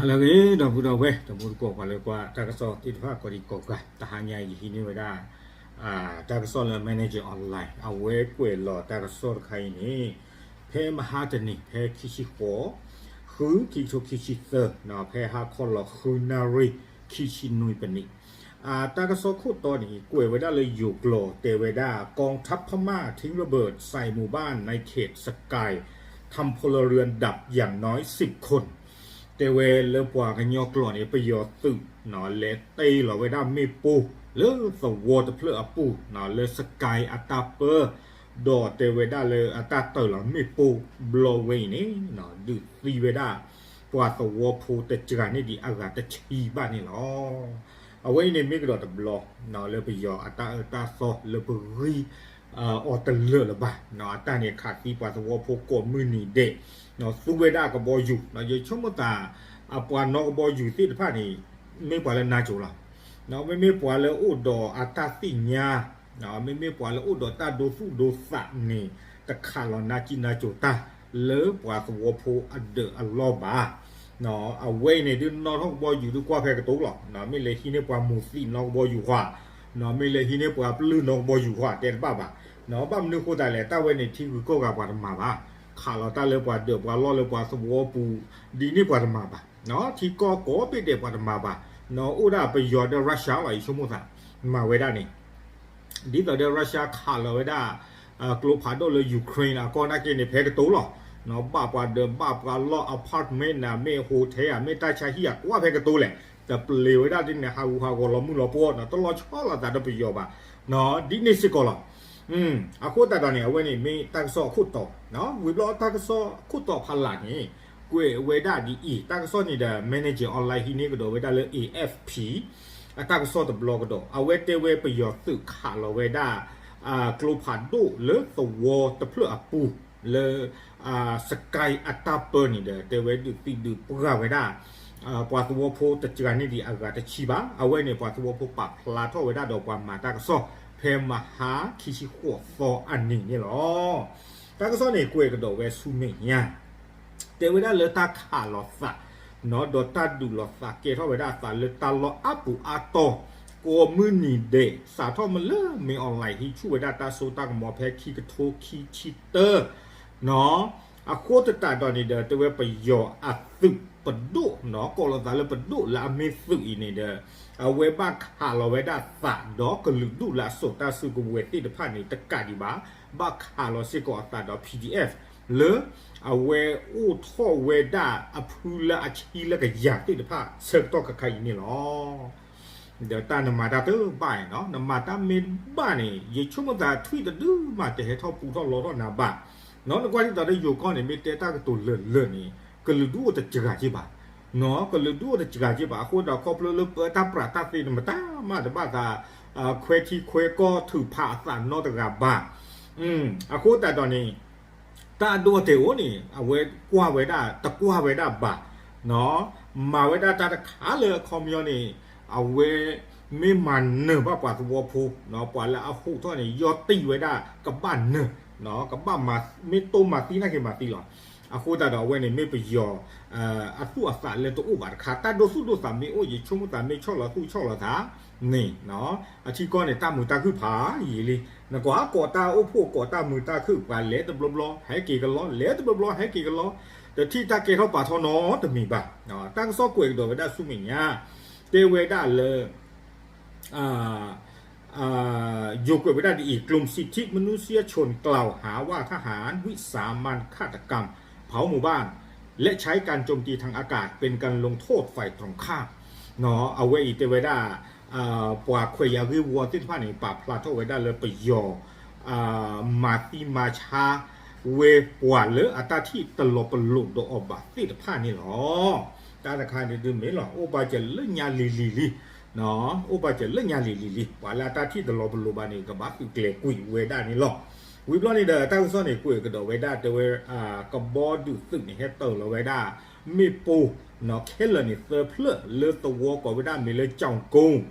ဟါလၢအဂ့ၤ ဒီပုၢ်ဒီဝဲၢ် တံၤသကိး ပှၤလၢကွၢ်တၢ်ကစီၣ်သ့ၣ်တဖၣ်ကိးဒံကိးဂၤ, တဟါညါအံၤ ယဟံးန့ၢ်ဝဲဒၣ် တၢ်ကစီၣ်လၢ Manager Online အဝဲကွဲးလီၤတၢ်ကစီၣ်တခါအံၤန့ၣ်, ဖဲမဟါတနံၤ ဖဲခံဆံဃိး ဃု ခံကထိခံဆံသၢ, ဖဲဟါခီလီၤဃုနၣ်ရံၣ် ခံဆံနွံပနံး, တၢ်ကစီၣ်ခိၣ်တီန့ၣ် ကွဲးဝဲဒၣ်လၢယိၤကျိာ် တဲဝဲဒၣ် กองทัพพม่าทิ้งระเบิดใส่หมู่บ้านในเขตสกาย ทำพลเรือนดับอย่างน้อยสิบคน တဲဝဲလၢပှၤကညီကျိာ်န့ၣ် ပယီၤသုး လဲၤတ့ၢ်လီၤဝဲဒၣ်မ့ၣ်ပိၢ် လၢသဝီတဖျၢၣ်အပူၤ လၢ Sky အတၢ်ပၢ, ဒီးတဲဝဲဒၣ်လၢအတၢ်တ့ၢ်လီၤမ့ၣ်ပိၢ်ဘျီဝဲအံၤန့ၣ် ဒုးသံဝဲဒၣ် ပှၤသဝီဖိတစှၤန့ၢ်ဒံးအဂၤတဆံဘၣ်န့ၣ်လီၤ. အဝဲအံၤန့ၣ်မ့ၢ်ကဒီးတဘျီ လၢပယီၤအတၢ်အၢတၢ်သီလၢပဂံၢ် အီၤတလၢာ်လၢၤဘၣ်, အတၢ်န့ၣ်ခးသံပှၤသဝီဖိကိးမုၢ်နံၤဒဲး, သူဝဲဒၣ်ကဘီယူၤ, ယဆိကမိၣ်သး အပှၤနီၣ်ကဘီယူၤသ့ၣ်တဖၣ်န့ၣ် မ့ၢ်ပှၤလၢနါစိၤလီၤ. မ့မ့ၢ်ပှၤလၢအိၣ်ဒီးအတၢ်သ့ၣ်ညါ, မ့မ့ၢ်ပှၤလၢအိၣ်ဒီးတၢ်ဒိသူၣ်ဒိသးန့ၣ် တခးလီၤနါကံၣ်နါစိၤတၢ် လၢပှၤသဝီဖိအဒၢးအလီၢ်ဘၣ်. အဝဲအံၤန့ၣ်ဒုးနီၣ်ထီၣ်ကဘီယူၤဒုးကွၢ်ဖဲကတိၤလီၤ. မ့ၢ်လဲၤဟံးန့ၢ်ပှၤမူၤသံးနီၣ်ကဘီယူၤဃီ, မ့ၢ်လဲၤဟံးန့ၢ်ပှၤပျုၢ်နီၣ်ကဘီယူၤဃီ တဲတဘၣ်ဘၣ်. ဘၣ်မနုၤအဃိသတးလဲၣ် တၢ်ဝဲန့ၣ်ထံဂုၤကီၢ်ဂၤပှၤတမၤဘၣ်. ခးလီၤတၢ်လၢပှၤဒၢးပှၤလီၢ်လၢပှၤသဝီပူၤ ဒ်န့ၣ်ပှၤတမၤဘၣ်. ထံကီၢ်ကိးဘ့ၣ်ဒဲးပှၤတမၤဘၣ်. အိၣ်ဒၣ်ပယီၤဒီး Russia လီၤ ယဆိကမိၣ်သး မၤဝဲဒၣ်န့ၣ် ဒ်သိးဒီး Russia ခးလီၤဝဲဒၣ် ကျိဖးဒိၣ်လၢ Ukraine အကီၢ်နာ်က့န့ၣ် ဖဲကတိၤလီၤ. ဘၣ်ပှၤဒၢးဘၣ်ပှၤလီၢ် apartment မ့ၢ် hotel မ့ၢ်တၢ်ဆါဟံၣ်အကွၢ်ဖဲကတိၤလဲၣ်. တပျ့ၤဝဲဒၣ်ဒ်န့ၣ် ဟးဂူာ်ဟးဂီၤလီၤမုၢ်လီၤပှီၢ် တလီၤဆီလိာ်သးဒီးပယီၤဘၣ်. ဒ်န့ၣ်စ့ၢ်ကီးလီၤ. အဃိသတးဒီးန့ၣ် အဝဲန့ၣ်မ့ၢ်တၢ်ကစီၣ်အခိၣ်တီ, ဝံၤဘျီတၢ်ကစီၣ်ခိၣ်တီဖးလၢ်န့ၣ် ကွဲးဝဲဒၣ်ဒ်အံၤ, တၢ်ကစီၣ်န့ၣ်ဒီး Manager Online ဟံးန့ၢ်ကဒီးဝဲဒၣ်လၢ A F P အတၢ်ကစီၣ်တဘျီကဒီး အဝဲတဲဝဲပယီၤသုးခးလီၤဝဲဒၣ် ကျိဖးဒိၣ်လၢသဝီတဖျၢၣ်အပူၤ လၢ Sky အတၢ်ပၢန့ၣ်ဒီး တဲဝဲဒုးသံဒုးပှၢ်ဝဲဒၣ် ပှၤသဝီဖိတစှၤန့ၢ်ဒံးအဂၤတဆံဘၣ်. အဝဲန့ၣ် ပှၤသဝီဖိပာ်ဖျါထီၣ်ဝဲဒၣ်ဒီးပှၤမၤတၢ်ကစီၣ် ဖဲမဟါခံဆံဃိးသီအနံၤန့ၣ်လီၤ. တၢ်ကစီၣ်န့ၣ် ကွဲးကဒီးဝဲဆူမဲာ်ညါ တဲဝဲဒၣ်လၢတၢ်ခးလီၤသး ဒီးတၢ်ဒုးလီၤသးကဲထီၣ်ဝဲဒၣ်အသးလၢတၢ်လီၢ်အါပူၤအါတီၤ ကိးမုၢ်နံၤဒဲး စးထီၣ်မ့ၢ်လၢ မင်းအောင်လှိုင် ဟံးဆူၣ်ဝဲဒၣ်တၢ်စိတၢ်ကမီၤဖဲခံကထိခံဆံတၢ အဃိသတးဒီးန့ၣ်ဒီး တဲဝဲပယီၤအသုးပဒိၣ် ကိးလီၤသးလၢပဒိၣ်လၢအမ့ၢ်သုးအံၤန့ၣ်ဒီး အဝဲဘၣ်ခးလီၤဝဲဒၣ်သးဒီးကလုာ်ဒူၣ်လၢအစိာ်တၢ်စုကဝဲၤသ့ၣ်တဖၣ်န့ၣ် တကးဒံးဘၣ် ဘၣ်ခးလီၤစ့ၢ်ကီးအသးဒီး P D F လၢ အဝဲအိၣ်ထီၣ်ဝဲဒၣ်အဖုလၢအဆံလၢကယၤသ့ၣ်တဖၣ် ဆၢကတီၢ်ခဲခါအံၤန့ၣ်လီၤ. ဒီးတၢ်နမၤတၢ်တဘၣ်န့ၣ် နမၤတၢ်မ့ၢ်ဘၣ်န့ၣ် ယဆိကမိၣ်သးထွံၣ်တဒုမးတဟဲထီၣ်ပူၤထီၣ်လီထီၣ်နၤဘၣ်. နကွၢ်ဒ်သိးဒီးယိၤကီၢ်န့ၣ် မ့ၢ်တဲတၢ်ကတိၤလၢာ်လၢာ်န့ၣ် ကလုာ်ဒူၣ်အိၣ်တစှၤက့ဘၣ်. ကလုာ်ဒူၣ်အိၣ်တစှၤက့ဘၣ် အဃိဒီးခီဖျိလၢပတၢ်ပြးတၢ်သ့န့ၣ် မတၤမးတဘၣ်သး ခွဲထံခွဲကီၢ်ထုးဖးအသးနီတဂၤဘၣ်. အဃိသတးဒီးန့ၣ် တၢ်အဒိအတဲာ်အိၣ်န့ၣ် အဝဲကွၢ်ဝဲဒၣ် တကွၢ်ဝဲဒၣ်ဘၣ်. မၤဝဲဒၣ်တၢ်တခါလၢအခီပညီန့ၣ် အဝဲမ့ၢ်မၤနၢၤဘၣ်ပှၤသဝီဖိ ပှၤလၢအဟူးထီၣ်န့ၣ် ယီၢ်တံၢ်ဝဲဒၣ်ကဘၣ်နၢၤ ကဘၣ်မၤ မ့ၢ်တိၢ်မၤသံနာ်က့မၤသံလီၤ. အဃိသတးဒီးအဝဲန့ၣ်မ့ၢ်ပယီၤ အသူၣ်အသးလၢတအိၣ်ဘၣ်တခါ တၢ်ဒိသူၣ်ဒိသးမ့ၢ်အိၣ် ယဆိကမိၣ်သးမ့ၢ်ဆီၣ်လီၤသူၣ်ဆီၣ်လီၤသးန့ၣ် အထံကီၢ်န့ၣ် တၢ်မုာ်တၢ်ခုၣ်ဖးယံာ်လံ. နကွၢ်ကိးတၢ်အိၣ်ဖှိၣ်ကိးတၢ်မုာ်တၢ်ခုၣ် ပှၤလဲၤတဘျီဘျီ ဟဲက့ၤကလီ လဲၤတဘျီဘျီ ဟဲက့ၤကလီ တထံၣ်တၢ်ကဲထီၣ်ပာ်ထီၣ်နီတမံၤဘၣ်. တၢ်ကစီၣ်ကွဲးကဒီးဝဲဒၣ်ဆူမဲာ်ညါ တဲဝဲဒၣ်လၢ ယိၤကွဲးဝဲဒၣ်ဒ်အံၤ กลุ่มสิทธิมนุษยชนกล่าวหาว่าทหารวิสามันฆาตกรรม เผาหมู่บ้าน และใช้การโจมตีทางอากาศเป็นการลงโทษฝ่ายตรงข้าม အဝဲအံၤတဲဝဲဒၣ် ပှၤခွဲးယာ်ဂ့ၢ်ဝီသ့ၣ်တဖၣ်န့ၣ် ပာ်ဖျါထီၣ်ဝဲဒၣ်လၢပယီၤ မၤသံမၤဆါဝဲပှၤလၢအတၢ်ထံၣ်တလီၤပလိာ်ဒီးအီၤဘၣ်သ့ၣ်တဖၣ်န့ၣ်လီၤ. တၢ်တခါန့ၣ်ဒုးမ့ၢ်လီၤ အိၣ်ဘၣ်စၢၤလၢညါလံၤလံၤလံ အိၣ်ဘၣ်စၢၤလၢညါလံၤလံၤလံ ပှၤလၢအတၢ်ထံၣ်တလီၤပလိာ်ဘၣ်န့ၣ် ကဘၣ်သုးကျဲၤကွံာ်ဝဲဒၣ်န့ၣ်လီၤ. ဝံၤဘျီန့ၣ်ဒီး တၢ်ကစီၣ်န့ၣ်ကွဲးကဒီးဝဲဒၣ် တဲဝဲ ကဘီဒုးသုးန့ၣ် ဟဲတ့ၢ်လီၤဝဲဒၣ် မ့ၣ်ပိၢ် ခဲလၢာ်န့ၣ်သၢဖျၢၣ် လၢသဝီကိးဝဲဒၣ်မ့ၢ်လၢ ကၠီၣ်ကိ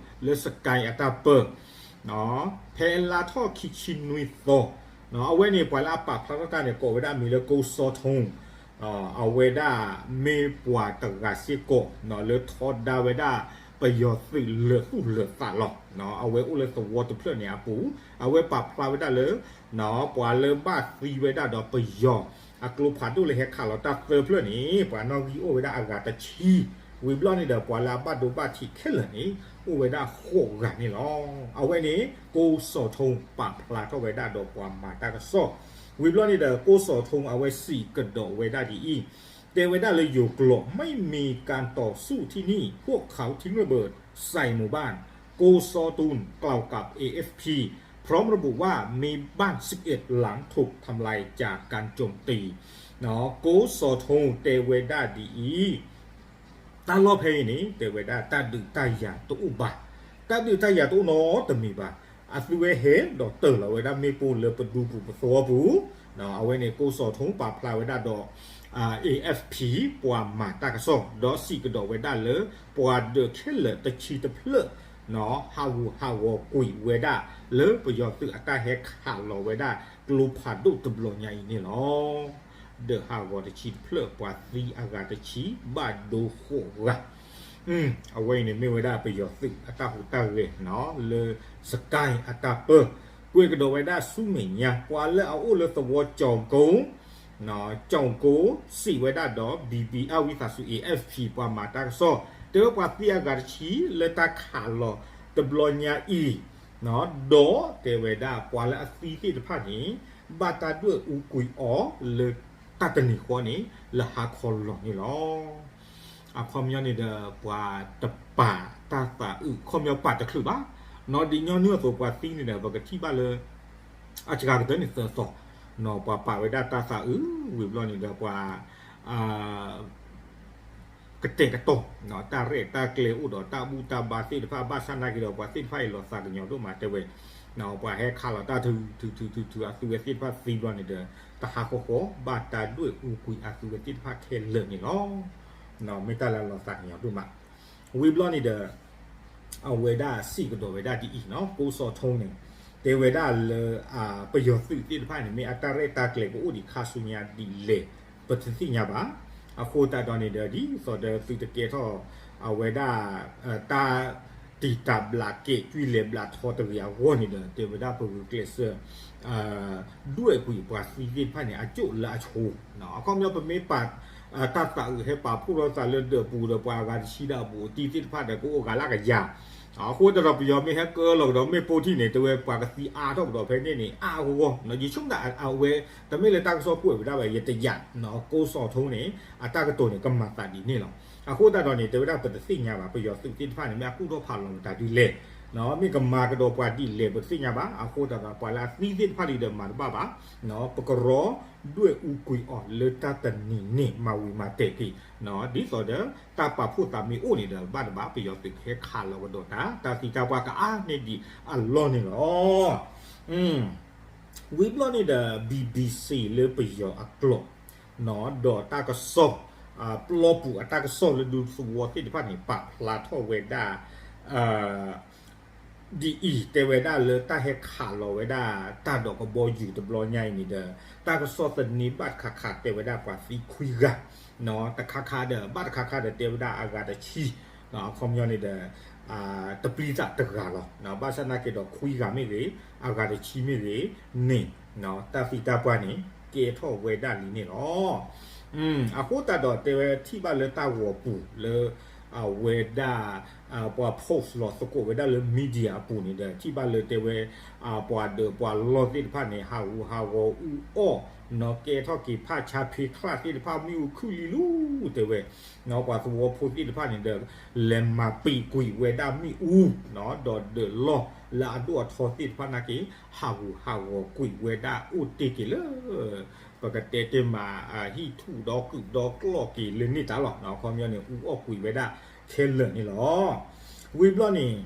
လၢ Sky အတၢ်ပၢ ဖဲလါထီၣ်ခံဆံနွံသီ အဝဲန့ၣ် ပှၤလၢအပာ်ဖျါထီၣ်တၢ်န့ၣ် ကိးဝဲဒၣ်မ့ၢ်လၢ ကိစီထိ အဝဲဒၣ်မ့ၢ်ပှၤတဂၤစ့ၢ်ကီး လၢထီဒါဝဲဒၣ်ပယီၤသုးလၢာ်သူၣ်လၢာ်သးလီၤ. အဝဲအိၣ်လၢသဝီတဖျၢၣ်န့ၣ်အပူၤ အဝဲပာ်ဖျါဝဲဒၣ်လၢ ပှၤလၢဘၣ်သံဝဲဒၣ်ဒီးပယီၤအကျိဖးဒိၣ်လၢဟဲခးလီၤတၢ်သၢဖျၢၣ်န့ၣ် ပှၤနီၣ်ဂံၢ်အိၣ်ဝဲဒၣ်အဂၤတဆံ ဝံၤဘျီန့ၣ်ဒီး ပှၤလၢအဘၣ်ဒိဘၣ်ထံးခဲလၢာ်န့ၣ် အိၣ်ဝဲဒၣ်ဃိးဂၤန့ၣ်လီၤ. အဝဲန့ၣ် ကိစီၤထိပာ်ဖျါထီၣ်ဝဲဒၣ်ဒီးပှၤမၤတၢ်ကစီၣ် ဝံၤဘျီန့ၣ်ဒီး ကိစီၤထိအဝဲစံးကဒီးဝဲဒၣ်ဒ်အံၤ, တဲဝဲဒၣ်လၢယိၤကျိာ် ไม่มีการต่อสู้ที่นี่ พวกเขาทิ้งระเบิดใส่หมู่บ้าน โกซอทูนกล่าวกับ เอเอฟพี พร้อมระบุว่ามีบ้าน สิบเอ็ดหลังถูกทำลายจากการโจมตี ကိစီၤထိတဲဝဲဒၣ်ဒ်အံၤ တၢ်လီၢ်ဖဲအံၤန့ၣ် တဲဝဲဒၣ်တၢ်ဒုးတၢ်ယၤတအိၣ်ဘၣ်, တၢ်ဒုးတၢ်ယၤတအိၣ်နီတမံၤဘၣ်. အသုဝဲဟဲဒီးတၢၤလီၤဝဲဒၣ်မ့ၣ်ပိၢ်လၢပဒူပူၤပသဝီပူၤ, အဝဲန့ၣ်ကိစီၤထိပာ်ဖျါဝဲဒၣ်ဒီး AFP ပှၤမၤတၢ်ကစီၣ် ဒီးစံးကဒီးဝဲဒၣ်လၢ ပှၤဒၢးခဲလၢာ်တဆံတဖျၢၣ် ဟးဂူာ်ဟးဂီၤကွံာ်ဝဲဒၣ်လၢပယီၤသုးအတၢ်ဟဲခးလီၤဝဲဒၣ်ကျိဖးဒိၣ်တဘျီညါအံၤန့ၣ်လီၤ. ဒၢးဟးဂီၤတဆံတဖျၢၣ် ပှၤသံအဂၤတဆံ ဘၣ်ဒိဃိးဂၤ အဝဲအံၤန့ၣ်မ့ၢ်ဝဲဒၣ်ပယီၤသုးအတၢ်ဟူးတၢ်ဂဲၤလၢ စကဲအတၢ်ပၢ ကွဲးကဒီးဝဲဒၣ်ဆူမဲာ်ညါ ပှၤလၢအအိၣ်လၢသဝီကၠီၤကိ ကၠီၤကိ စံးဝဲဒၣ်ဒီး ဘံဘံအါဝံသးစူၤ AFP ပှၤမၤတၢ်ကစီၣ် တဲဝဲပှၤသံအဂၤတဆံလၢတၢ်ခးလီၤတဘျီညါအံၤ ဒီးတဲဝဲဒၣ်ပှၤလၢအသံသ့ၣ်တဖၣ်န့ၣ် ဘၣ်တၢ်ဒွဲၣ်အူကွံာ်အီၤလၢတၢ်တနံၤဃီန့ၣ် လၢဟါခီလီၤန့ၣ်လီၤ. အခီပညီန့ၣ်ဒီး ပှၤတပာ်တၢ်သးအုး ခီပညီပာ်တချုးဘၣ်, နီၢ်ဒ်ညီနုၢ်အသိးပှၤသံန့ၣ်ဒီး ပကထံၣ်ဘၣ်လၢ အစှၤကတၢၢ်န့ၣ်သၢသီ, ပှၤပာ်ဝဲဒၣ်တၢ်သးအုး ဝံၤဘျီန့ၣ်ဒီးပှၤ ကတဲာ်ကတီၤ တၢ်ရဲၣ်တၢ်ကျဲၤအိၣ်ဒီးတၢ်ဘူၣ်တၢ်ဘါသ့ၣ်တဖၣ် ဘၣ်ဆၣ်နာ်က့ဒီး ပှၤသ့ၣ်တဖၣ်အံၤလီၤသးကညီၤဒိၣ်မးတဲဝဲ, ပှၤဟဲခးလီၤတၢ်ထုထုထုထုထု အသုဝဲသ့ၣ်တဖၣ်သံဘျီန့ၣ်ဒီး တဟါဃီဃီ ဘၣ်တၢ်ဒွဲၣ်အူကွံာ်အသုဝဲသ့ၣ်တဖၣ်ခဲလၢာ်န့ၣ်လီၤ. မ့ၢ်တၢ်လၢလီၤသးကညီၤဒိၣ်မး, ဝံၤဘျီန့ၣ်ဒီး အဝဲဒၣ်စံးကဒီးဝဲဒၣ်ဒ်အံၤနီၤ ကိးစီၤထိန့ၣ် တဲဝဲဒၣ်လၢ ပယီၤသုးသ့ၣ်တဖၣ်န့ၣ် မ့ၢ်အတၢ်ရဲၣ်တၢ်ကျဲၤကအိၣ်ဒံးခါဆူညါဒ်လဲၣ် ပတသ့ၣ်ညါဘၣ်. အဃိသတးဒီးန့ၣ်ဒီး ဒ်သိးဒီးသုတကဲထီၣ် အဝဲဒၣ် တၢ်တံာ်တာ်ဘျးကဲး ကွံလဲၤဘျးထီတဂ့ၤအဂီၢ်န့ၣ်ဒီး တဲဝဲဒၣ်ပဂုာ်ကျဲးစၢး ဒွဲၣ်ကွံာ်ပှၤသံသ့ၣ်တဖၣ်န့ၣ် အကၠိၣ်လၢအဆိ, အခီပညီပမ့ၢ်ပာ် တၢ်သးအုးဟဲပာ်ဖှိၣ်ထီၣ်သးလၢဒၢးပူၤဒီး ပှၤအဂၤတဆံဒီးအဘူးအတံၢ်သ့ၣ်တဖၣ်ဒီး ကအိၣ်ဂၤလၢအကယၤ, အဃိသတးဒီးပယီၤမ့ၢ်ဟဲကၢလီၤကဒီးမ့ၣ်ပိၢ်ထံၣ်န့ၣ် တဲဝဲပှၤကသံအါထီၣ်ကဒီးဖဲန့ၣ်န့ၣ် အါအဂီၢ် ယဆိကမိၣ်အဝဲ တမ့ၢ်လၢတၢ်ကစီၣ်ကွဲးဝဲဒၣ်ဘၣ် ယတယာ် ကိးစီၤထိန့ၣ် အတၢ်ကတိၤန့ၣ် ကမၤသးဒ်န့ၣ်လီၤ. အဃိသတးဒီးန့ၣ် တဲဝဲဒၣ်ပတသ့ၣ်ညါဘၣ် ပယီၤသုးသ့ၣ်တဖၣ်န့ၣ် မ့ၢ်အကူၣ်ထီၣ်ဖးလီၤမတၤဒ်လဲၣ်, မ့ၢ်ကမၤကဒီးပှၤဒ်လဲၣ် ပတသ့ၣ်ညါဘၣ်. အဃိသတးဒီး ပှၤလၢအသံသ့ၣ်တဖၣ်ဒ်ဒီးမၤတဘၣ်ဘၣ်, ပကရီဒွဲၣ်အူကွံာ်အီၤလၢတၢ်တနံၤန့ၣ် မၤဝံၤမၤတဲာ်က့ၤ, ဒ်သိးဒီး တၢ်ပာ်ဖှိၣ်သးမ့ၢ်အိၣ်န့ၣ်ဒီး ဘၣ်တဘၣ် ပယီၤသုးကဟဲခးလီၤကဒီးတၢ် တၢ်သံတၢ်ပှၢ်ကအါန့ၢ်ဒံးအလီၢ်န့ၣ်လီၤ. ဝံၤဘျီန့ၣ်ဒီး BBC လၢပယီၤအကျိာ် ဒီးတၢ်ကစီၣ် ပျီပူၤအတၢ်ကစီၣ်လၢဒူသဝီသ့ၣ်တဖၣ်န့ၣ် ပာ်ဖျါထီၣ်ဝဲဒၣ် ဒ်အံၤ တဲဝဲဒၣ်လၢတၢ်ဟဲခးလီၤဝဲဒၣ် တၢ်ဒိးကဘီယူၤတဘျီညါအံၤန့ၣ်ဒီး တၢ်ကစီၣ်သန့ဘၣ်တခါခါတဲဝဲဒၣ်ပှၤသံခွံဂၤ, တခါခါဒီး ဘၣ်တခါခါဒီးတဲဝဲဒၣ်အဂၤတဆံ, အခီပညီန့ၣ်ဒီး တပျံၤသးတဂၤလီၤ. ဘၣ်ဆၣ်သနာ်က့ဒီးခွံဂၤမ့ၢ်ဂ့ၤ, အဂၤတဆံမ့ၢ်ဂ့ၤန့ၣ် တၢ်သံတၢ်ပှၢ်န့ၣ် ကဲထီၣ်ဝဲဒၣ်လံန့ၣ်လီၤ. အဃိသတးဒီးတဲဝဲထံၣ်ဘၣ်လၢတၢ်ဂီၤပူၤလၢ အဝဲဒၣ် ပှၤ post လီၤသကိးဝဲဒၣ်လၢ media အပူၤန့ၣ်ဒီး ထံၣ်ဘၣ်လၢတဲဝဲ ပှၤဒၢးပှၤလီၢ်သ့ၣ်တဖၣ်န့ၣ် ဟးဂူာ်ဟးဂီၤအူအီၣ် နီၢ်ကဲထီၣ်က့ၤဖးဆါဖ့ချၣ်သ့ၣ်တဖၣ် မ့ၣ်အူခုၣ်လံလူ တဲဝဲ ပှၤသဝီဖိသ့ၣ်တဖၣ်န့ၣ်ဒီး လဲၤမၤပံာ်ကွံာ်ဝဲဒၣ်မ့ၣ်အူ ဒီးဒၢးလီၢ်လၢအဒိၣ်အထီသ့ၣ်တဖၣ်နာ်က့ ဟးဂူာ်ဟးဂီၤကွံာ်ဝဲဒၣ်အိၣ်တ့ၢ်က့ၤလၢ ပကတဲတ့ၢ်မး ဟံၣ်ထူၣ်ဒီကုာ်ဒီကျီၢ်က့ၤလၢန့ၣ်တၢ်လီၤ. အခီပညီန့ၣ် အူအီၣ်ကွံာ်ဝဲဒၣ်ခဲလၢာ်န့ၣ်လီၤ. ဝံၤဘျီန့ၣ်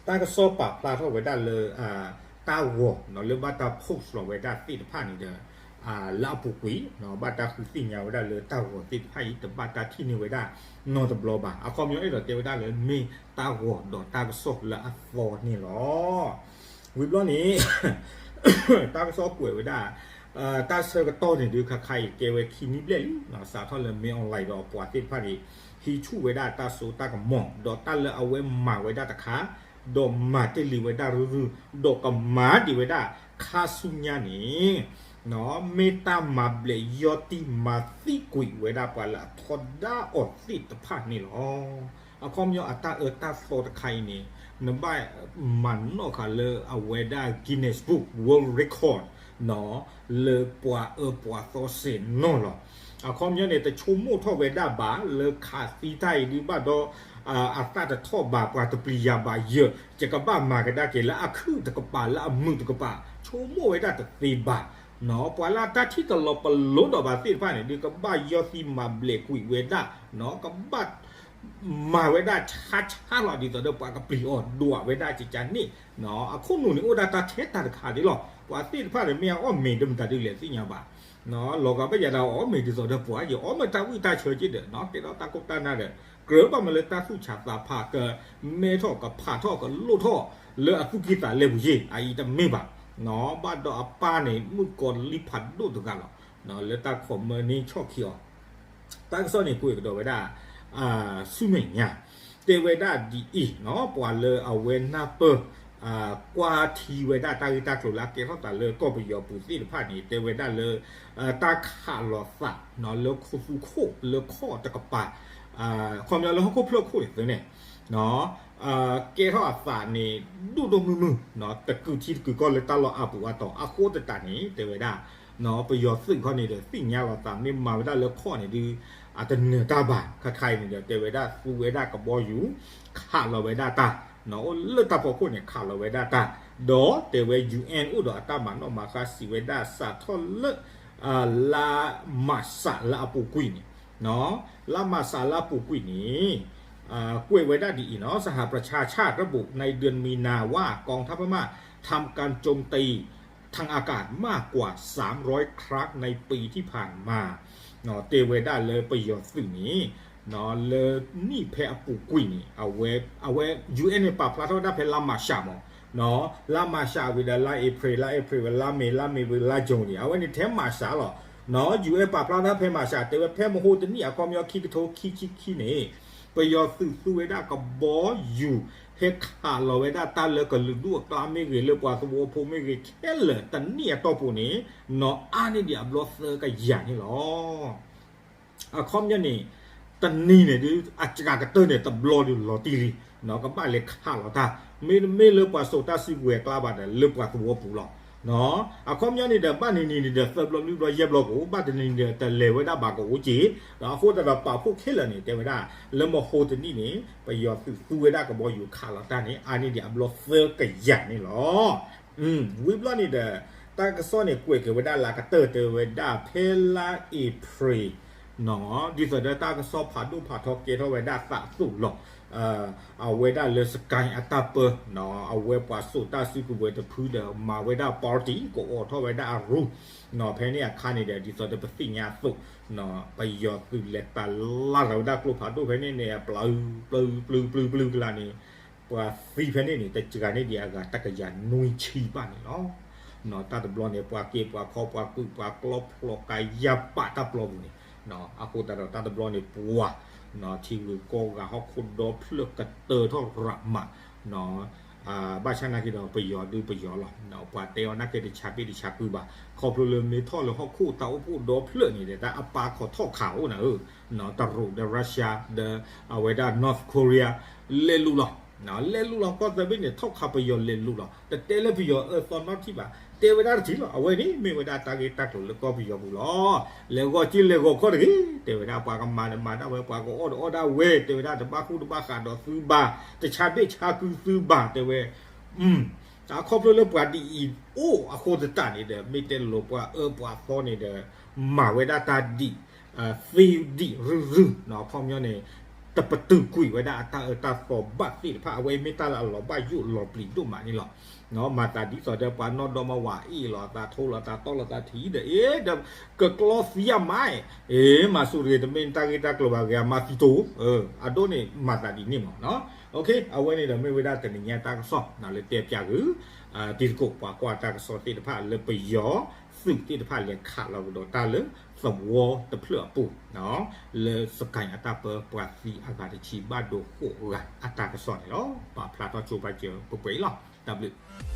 တၢ်ကစီၣ်ပာ်ဖျါထီၣ်ဝဲဒၣ်လၢ တၢ်ဂီၤလၢဘၣ်တၢ် post လီၤဝဲဒၣ်သ့ၣ်တဖၣ်န့ၣ်ဒီး လၢအပူၤကွံာ် ဘၣ်တၢ်ဃုသ့ၣ်ညါဝဲဒၣ်လၢတၢ်ဂီၤသ့ၣ်တဖၣ်အံၤ တဘၣ်တၢ်ထံၣ်န့ၢ်ဝဲဒၣ်နီတဘျီဘၣ်. အခီပညီအဲၣ်ဒိးတဲဝဲဒၣ်လၢမ့ၢ်တၢ်ဂီၤဒီးတၢ်ကစီၣ်လၢအသီန့ၣ်လီၤ. ဝံၤဘျီန့ၣ် တၢ်ကစီၣ်ကွဲးဝဲဒၣ် တၢ်ဆၢကတီၢ်န့ၣ်ဒုး ခါခါအံၤကဲဝဲခံနံၣ်ဘျဲၣ်လံ, စးထီၣ်လၢ မင်းအောင်လှိုင် ဒီးပှၤသ့ၣ်တဖၣ်န့ၣ် ဟံးဆူၣ်ဝဲဒၣ်တၢ်စိတၢ်ကမီၤ ဒီးတၢ်လၢအဝဲမၤဝဲဒၣ်တခါ ဒီးမၤတ့ၢ်လံဝဲဒၣ်ရုၢ်ရုၢ် ဒီးကမၤဒံးဝဲဒၣ်ခါဆူညါန့ၣ် မ့ၢ်တၢ်မၤဘျဲးယီၢ်တံၢ်မၤသံကွံာ်ဝဲဒၣ်ပှၤလၢအထီဒါအီၤသ့ၣ်တဖၣ်န့ၣ်လီၤ. အခီပညီအတၢ်အၢတၢ်သီတခါအံၤန့ၣ် နဘၣ်မၤနီၣ်ဃာ်လၢအဝဲဒၣ် Guinness Book World Record လၢပှၤအၢပှၤသီစဲးနီၢ်လီၤ. အခီပညီန့ၣ် တဆိကမိၣ်ထီၣ်ဝဲဒၣ်ဘၣ်လၢခးသံတၢ်အံၤဒုးဘၣ်ဒီး အသၣ်တထီၣ်ဘၣ် ပှၤတပျံၤယၤဘၣ်ယၢၢ် ယကဘၣ်မၤကဒါက့ၤလၢအခုၣ်တကပၤ လၢအမုာ်တကပၤ ဆိကမိၣ်ဝဲဒၣ်တသ့ဘၣ်. ပှၤလၢအတၢ်ထံၣ်တလီၤပလိာ်ဒီးဘၣ်သ့ၣ်တဖၣ်န့ၣ်ဒုး ကဘၣ်ယီၢ်သံမၤဘျဲးကွံာ်ဝဲဒၣ်, ကဘၣ်မၤဝဲဒၣ်ဆါဆါလီၤ ဒ်သိးဒီးပှၤကပျံၤအီၤဒွးဝဲဒၣ်ကကန့ၣ်. အခီပညီန့ၣ် အိၣ်ဒၣ်တၢ်ထဲတၢ်တခါဒ်လီၤ. ပှၤသ့ၣ်တဖၣ်န့ၣ် မ့ၢ်အအီၣ်မ့ၤတမတၤဒ်လဲၣ်သ့ၣ်ညါဘၣ်. လီၤဂာ်ဘၣ်ယၤဒီးအီၣ်မ့ၤဒ်သိးဒီးပှၤ ယအီၣ်မ့ၤတၢ်ဝံၣ်တၢ်ဆၢက့ဒီး ကဲထီၣ်တၢ်ခိၣ်တၢ်နၢ်ဒီး ကြၢးဘၣ်မ့ၢ်လၢတၢ်သူၣ်ဆးသးဖး ကမဲထီၣ်ကဖးထီၣ် ကလိၣ်ထီၣ်လၢအသူၣ်ကံၢ်သးလဲပူၤယ့ၢ် အအံၤတမ့ၢ်ဘၣ်. ဘၣ်ဒီးအပၢ်န့ၣ် မုၣ်ကီၤလံၢ်ဖးဒိၣ်တဂၤလီၤ. လၢတၢ် comment န့ၣ်ဆီၣ်ခံအီၤ တၢ်ကစီၣ်န့ၣ်ကွဲးကဒီးဝဲဒၣ် ဆူမဲာ်ညါ တဲဝဲဒၣ်ဒ်အံၤ, ပှၤလၢအဝဲနၢ်ပၢၢ် ကွၢ်ထံဝဲဒၣ်တၢ်ဂ့ၢ်တၢ်ကျိၤလၢအကဲထီၣ်သးလၢကီၢ်ပယီၤပူၤသ့ၣ်တဖၣ်န့ၣ် တဲဝဲဒၣ်လၢ တၢ်ခးလီၤသးလၢခိသူခိၣ်လၢခီၣ်တကပၤ ခီပညီလၢဟီၣ်ခိၣ်ဖျၢၣ်ခိၣ်န့ၣ်သ့န့ၣ် ကဲထီၣ်အသးန့ၣ် ဒိၣ်ဒိၣ်မုၢ်မုၢ် တကုာ်ထံတကုာ်ကီၢ်လၢတၢ်လီၢ်အါပူၤအါတီၤ အဃိသတးန့ၣ် တဲဝဲဒၣ် ပယီၤသုးခီန့ၣ်ဒီး သ့ၣ်ညါလီၤသးမ့ၢ်မၤဝဲဒၣ်လၢခီၣ်န့ၣ်ဒုး အတနၢၤတၢ်ဘၣ် ခါခါအံၤန့ၣ်ဒီး တဲဝဲဒၣ်သူဝဲဒၣ်ကဘီယူၤ ခးလီၤဝဲဒၣ်တၢ် အိၣ်လၢတၢ်ဖီခိၣ်န့ၣ် ခးလီၤဝဲဒၣ်တၢ် ဒီးတဲဝဲ UN အိၣ်ဒီးအတၢ်မၤနီၣ်မၤဃါစံးဝဲဒၣ် စးထီၣ်လၢ လါမးစးလၢအပူၤကွံာ်န့ၣ် လါမးစးလၢအပူၤကွံာ်န့ၣ် ကွဲးဝဲဒၣ်ဒ်အံၤနီၤ สหประชาชาติระบุ ในเดือนมีนา ว่า กองทัพพม่า ทำการโจมตีทางอากาศมากกว่า สามร้อย ครั้ง ในปีที่ผ่านมา တဲဝဲဒၣ်လၢပယီၤသုးန့ၣ် လၢနံၣ်ဖဲအပူၤကွံာ်န့ၣ် အဝဲ UN န့ၣ် ပာ်ဖျါထီၣ်ဝဲဒၣ်ဖဲလါမးစးမး လါမးစးဝံၤဒီးလါအ့ဖြ့ၣ် လါအ့ဖြ့ၣ်ဝံၤလါမ့ၤ လါမ့ၤဝံၤလါကၠိန့ၣ် အဝဲန့ၣ်ထဲမးစးလီၤ. UN ပာ်ဖျါထီၣ်ဖဲမးစး တဲဝဲဖဲမဟိတနံၣ်အခီပညီခံကထိခံဆံခံန့ၣ် ပယီၤသုးသူဝဲဒၣ်ကဘီယူၤ ဟဲခးလီၤဝဲဒၣ်တၢ်လၢကလုာ်ဒူၣ်အကျါမ့ၢ်ဂ့ၤ လၢပှၤသဝီဖိမ့ၢ်ဂ့ၤ ခဲလၢာ်တနံၣ်အတီၢ်ပူၤန့ၣ် နီၤအါန့ၢ်ဒံးအဘျီသၢကယၤန့ၣ်လီၤ. အခီပညီန့ၣ် တနံၤန့ၣ်ဒုး အစှၤကတၢၢ်န့ၣ် တဘျီဒုးလီၤတံၢ်လံ ကဘၣ်လဲၤခးလီၤတၢ် မ့တမ့ၢ်လၢပှၤစိာ်တၢ်စုကဝဲၤအကျါဘၣ်ဒီး လၢပှၤသဝီပူၤလီၤ. အခီပညီန့ၣ်ဒီး ဘၣ်နံၤနံၤန့ၣ်ဒီး သၢဘျီလွံၢ်ဘျီယဲၢ်ဘျီကအိၣ် ဘၣ်တနံၤန့ၣ်ဒီး တလဲၤဝဲဒၣ်ဘၣ်ကအိၣ်က့ၤ ဒီးအဃိသတးဒီးပာ်ဖှိၣ်ခဲလၢာ်န့ၣ် တဲဝဲဒၣ် လၢမဟိတနံၣ်န့ၣ် ပယီၤသုးသူဝဲဒၣ်ကဘီယူၤခးလီၤတၢ်န့ၣ် အါန့ၢ်ဒံးအဘျီသၢကယၤန့ၣ်လီၤ. ဝံၤဘျီန့ၣ်ဒီး တၢ်ကစီၣ်န့ၣ်ကွဲးက့ၤဝဲဒၣ်လၢကတၢၢ်တဲဝဲဒၣ်ဖဲလါအ့ဖြ့ၣ် ဒ်သိးဒီးတၢ်ကစီၣ်ဖးဒိၣ်ဖးထီကဲထီၣ်ဝဲဒၣ်သးသိၣ်လီၤ. အဝဲဒၣ်လၢ Sky အတၢ်ပၢ အဝဲပှၤစိာ်တၢ်စုကဝဲၤတဖုဒီး မၤဝဲဒၣ် party ကအိးထီၣ်ဝဲဒၣ်အရူ ဖဲန့ၣ်အခါန့ၣ်ဒီး ဒ်သိးဒီးပသ့ၣ်ညါအသိး ပယီၤသုးလဲၤတၢ်လၢ်လီၤဝဲဒၣ်ကျိဖးဒိၣ်ဖဲန့ၣ်န့ၣ် အပျၢ်ပျၢ်ပျၢ်ပျၢ်ကလာ်န့ၣ် ပှၤသံဖဲန့ၣ်န့ၣ် တစှၤန့ၢ်ဒံးအဂၤတကယၤနွံဆံဘၣ်န့ၣ်လီၤ. တၢ်တဘျီန့ၣ် ပှၤက့ပှၤခီပှၤကုၢ်ပှၤကျီဖျိးကယၤပာ်တၢ်ပျီပူၤန့ၣ် အဃိသတးဒီးတၢ်တဘျီန့ၣ် ပှၤ ထံဂုၤကီၢ်ဂၤဟီၣ်ခိၣ်ဒီဖျၢၣ်ကတၢၢ်ထီၣ်ရးမး ဘၣ်ဆၣ်နာ်က့ဒီးပယီၤဒုးပယီၤလီၤ. ပှၤတဲအီၤနာ်က့တဆါဘ့ၣ်တဆါကုဘၣ် ခီဖျိလၢမ့ၢ်ထီၣ်လၢဟီၣ်ခိၣ်တၢ်အိၣ်ဖှိၣ်ဒီဖျၢၣ်န့ၣ်ဒီး တၢ်အပာ်ခီၣ်ထီၣ်ခးအိၣ်နၤဧၢ တရူးဒီး Russia ဒီးအဝဲဒၣ် North Korea လဲၤလူၤလီၤ. လဲၤလူၤလီၤကီၢ်သၢဘ့ၣ်န့ၣ် ထီၣ်ခးပယီၤလဲၤလူၤလီၤ. တတဲလၢပယီၤအၢသီနီတထံၣ်ဘၣ် တဲဝဲဒၣ်တထံၣ်လီၤ. အဝဲန့ၣ်မ့ၢ်ဝဲဒၣ်တၢ်ဂ့ၢ်တၢ်ကျိၤလၢကီၢ်ပယီၤပူၤလီၤ. လဲၤဂီၤက့လဲၤဂီၤခီတဂ့ၤ တဲဝဲဒၣ်ပှၤကမၤမၤဒၣ်ဝဲ ပှၤကအီၣ်ဒီးအီၣ်ဒၣ်ဝဲ တဲဝဲဒၣ်တဘၣ်ဃူတဘၣ်ဃးဒီးသုဘၣ် တဆါဘ့ၣ်ဆါကုသုဘၣ် တဲဝဲ အခီဖျိလၢပှၤဒ်အံၤအိၣ်အဃိသတးန့ၣ်ဒီး မ့ၢ်တဲလိာ်ပှၤအၢပှၤသီန့ၣ်ဒီး မၤဝဲဒၣ်တၢ်ဒံး သ့ဒံးရုၢ်ရုၢ် အခီပညီန့ၣ် တပတုာ်ကွံာ်ဝဲဒၣ်အတၢ်အၢတၢ်သီဘၣ်သ့ၣ်တဖၣ် အဝဲမ့ၢ်တၢ်လၢအလီၤဘၣ်ယိၣ်လီၤပျံၤဒိၣ်မးန့ၣ်လီၤ. မၤသးဒ်သိးဒီးပှၤနီၢ်ဒီမါဝၤအ့ၣ်လိာ်အသး ထိလိာ်အသး တီလိာ်သးထံဒီးအ့ၣ်ဒီး ကကျီသံအမါအံၤ မၤဆူၣ်တဂ့ၤ တမ့ၢ်တၢ်ဂ့ၢ်တၢ်ကျိၤဘၣ်ဂ့ၤ အမါသံတိၤ အဒိန့ၣ် မၤသးဒ်န့ၣ်မး. အဝဲန့ၣ်ဒီးမ့ၢ်ဝဲဒၣ်တနံၤညါတၢ်ကစီၣ်လၢတဲပၠးဂုာ် တံၤသကိးပှၤကွၢ်တၢ်ကစီၣ်သ့ၣ်တဖၣ်လၢပယီၤသုးသ့ၣ်တဖၣ်လဲၤခးလီၤကဒီးတၢ်လၢသဝီတဖျၢၣ်အပူၤ လၢစကဲၣ်အတၢ်ပၢပှၤသံအဂၤတဆံဘၣ်ဒိဃိးဂၤအတၢ်ကစီၣ်န့ၣ်လီၤ. ပာ်ဖျါထီၣ်ကၠိဘၣ်စၢၤပှဲၤပှဲၤအံၤလီၤ. တၢ်ဘျုး